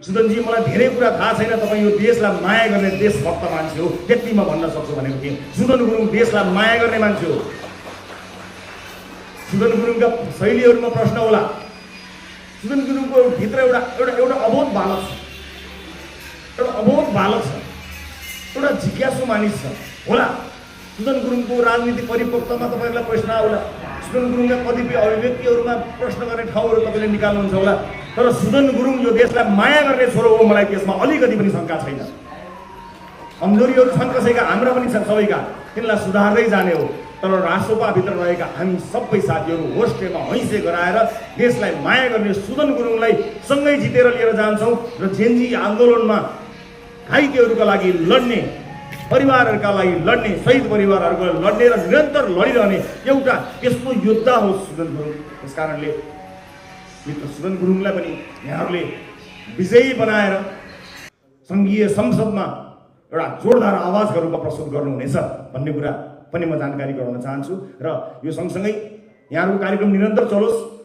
सुदनजी मलाई धेरै कुरा थाहा छैन, तपाईँ यो देशलाई माया गर्ने देशभक्त मान्छे हो, त्यति म भन्न सक्छु भनेको थिएँ। सुदन गुरुङ देशलाई माया गर्ने मान्छे हो। सुदन गुरुङका शैलीहरूमा प्रश्न होला। सुदन गुरुङको भित्र एउटा एउटा एउटा अबोध बालक छ, एउटा अबोध बालक छ, एउटा जिज्ञासु मानिस छ होला। सुदन गुरुङको राजनीतिक परिपक्वतामा तपाईँहरूलाई प्रश्न आउला। सुदन गुरुङका कतिपय अभिव्यक्तिहरूमा प्रश्न गर्ने ठाउँहरू तपाईँले निकाल्नुहुन्छ होला। तर सुदन गुरुङ यो देशलाई माया गर्ने छोरो हो, मलाई त्यसमा अलिकति पनि शङ्का छैन। कमजोरीहरू छन् कसैका, हाम्रा पनि छन्, सबैका, तिनलाई सुधार्दै जाने हो। तर रासोपाभित्र रहेका हामी सबै साथीहरू होस्टेमा हैसे गराएर देशलाई माया गर्ने सुदन गुरुङलाई सँगै जितेर लिएर जान्छौँ र जेनजी आन्दोलनमा घाइतेहरूका लागि लड्ने, परिवारहरूका लागि लड्ने, शहीद परिवारहरूको लड्ने र निरन्तर लडिरहने एउटा यस्तो योद्धा हो सुदन गुरुङ। त्यस कारणले मित्र सुदन गुरुङलाई पनि यहाँहरूले विजयी बनाएर सङ्घीय संसदमा एउटा जोरदार आवाजका रूपमा प्रस्तुत गर्नुहुनेछ भन्ने कुरा पनि म जानकारी गराउन चाहन्छु। र यो सँगसँगै यहाँहरूको कार्यक्रम निरन्तर चलोस्।